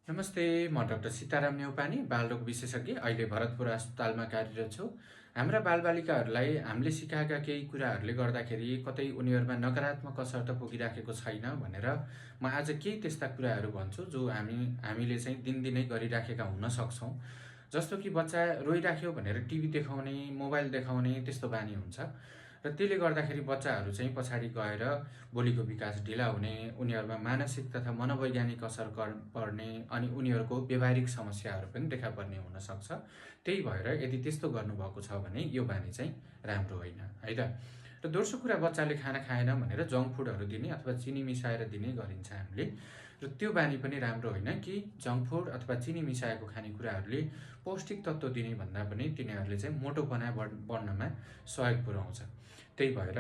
नमस्ते, म डाक्टर सीताराम नेउपाने बालरोग विशेषज्ञ अहिले भरतपुर अस्पतालमा कार्यरत छु। हाम्रा बालबालिकाहरूलाई हामीले सिकाएका केही कुराहरूले गर्दाखेरि कतै उनीहरूमा नकारात्मक असर त पुगिराखेको छैन भनेर म आज केही त्यस्ता कुराहरू भन्छु जो हामीले चाहिँ दिनदिनै गरिराखेका हुन सक्छौँ। जस्तो कि बच्चा रोइराख्यो भनेर टिभी देखाउने, मोबाइल देखाउने त्यस्तो बानी हुन्छ र त्यसले गर्दाखेरि बच्चाहरू चाहिँ पछाडि गएर बोलीको विकास ढिला हुने, उनीहरूमा मानसिक तथा मनोवैज्ञानिक असर पर्ने अनि उनीहरूको व्यावहारिक समस्याहरू पनि देखा पर्ने हुनसक्छ। त्यही भएर यदि त्यस्तो गर्नुभएको छ भने यो बानी चाहिँ राम्रो होइन, है त? र दोस्रो कुरा, बच्चाले खाना खाएन भनेर जङ्क फुडहरू दिने अथवा चिनी मिसाएर दिने गरिन्छ हामीले, र त्यो बानी पनि राम्रो होइन कि जङ्क फुड अथवा चिनी मिसाएको खानेकुराहरूले पौष्टिक तत्त्व दिने भन्दा पनि तिनीहरूले चाहिँ मोटोपना बढ्नमा सहयोग पुर्याउँछ। त्यही भएर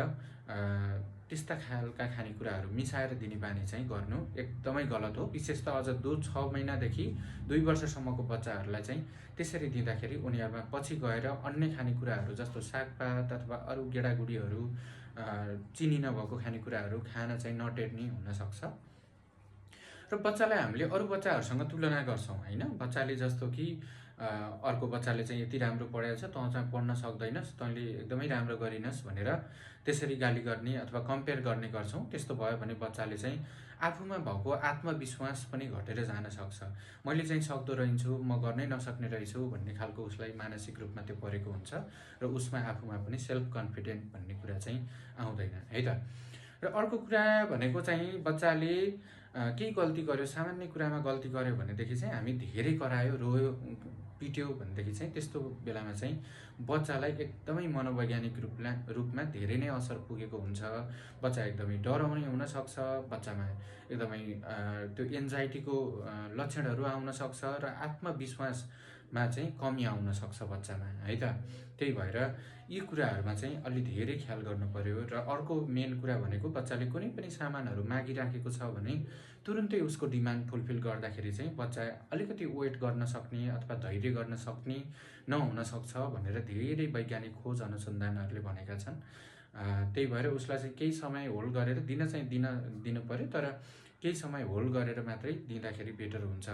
त्यस्ता खालका खानेकुराहरू मिसाएर दिने बानी चाहिँ गर्नु एकदमै गलत हो। विशेष त अझ 6 महिनादेखि 2 वर्षसम्मको बच्चाहरूलाई चाहिँ त्यसरी दिँदाखेरि उनीहरूमा पछि गएर अन्य खानेकुराहरू जस्तो सागपात अथवा अरू गेडागुडीहरू, चिनी नभएको खानेकुराहरू खान चाहिँ नटेर्ने हुनसक्छ। र बच्चालाई हामीले अरू बच्चाहरूसँग तुलना गर्छौँ, होइन? बच्चाले जस्तो कि अर्को बच्चाले चाहिँ यति राम्रो पढाएको छ, तँ चाहिँ पढ्न सक्दैनस्, तैँले एकदमै राम्रो गरिनस् भनेर त्यसरी गाली गर्ने अथवा कम्पेयर गर्ने गर्छौँ। त्यस्तो भयो भने बच्चाले चाहिँ आफूमा भएको आत्मविश्वास पनि घटेर जान सक्छ। मैले चाहिँ सक्दो रहन्छु, म गर्नै नसक्ने रहेछु भन्ने खालको उसलाई मानसिक रूपमा त्यो परेको हुन्छ र उसमा आफूमा पनि सेल्फ कन्फिडेन्ट भन्ने कुरा चाहिँ आउँदैन, है त? र अर्को कुरा भनेको चाहिँ बच्चाले केही गल्ती गर्यो, सामान्य कुरामा गल्ती गर्यो भनेदेखि चाहिँ हामी धेरै करायो, रोयो, पिट्यो भनेदेखि चाहिँ त्यस्तो बेलामा चाहिँ बच्चालाई एकदमै मनोवैज्ञानिक रूपमा धेरै नै असर पुगेको हुन्छ। बच्चा एकदमै डराउने हुनसक्छ, बच्चामा एकदमै त्यो एन्जाइटीको लक्षणहरू आउन सक्छ र आत्मविश्वासमा चाहिँ कमी आउन सक्छ बच्चामा, है त? त्यही भएर यी कुराहरूमा चाहिँ अलि धेरै ख्याल गर्नु पर्यो। र अर्को मेन कुरा भनेको बच्चाले कुनै पनि सामानहरू मागिराखेको छ भने तुरुन्तै उसको डिमान्ड फुलफिल गर्दाखेरि चाहिँ बच्चा अलिकति वेट गर्न सक्ने अथवा धैर्य गर्न सक्ने नहुन सक्छ भनेर धेरै वैज्ञानिक खोज अनुसन्धानहरूले भनेका छन्। त्यही भएर उसलाई चाहिँ केही समय होल्ड गरेर दिनु पर्यो, तर केही समय होल्ड गरेर मात्रै दिँदाखेरि बेटर हुन्छ।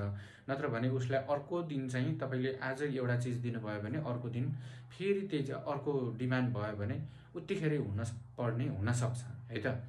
नत्र भने उसलाई अर्को दिन चाहिँ तपाईँले आज एउटा चिज दिनुभयो भने अर्को दिन फेरि त्यही अर्को डिमान्ड भयो भने उत्तिखेरै पर्ने हुनसक्छ, है त?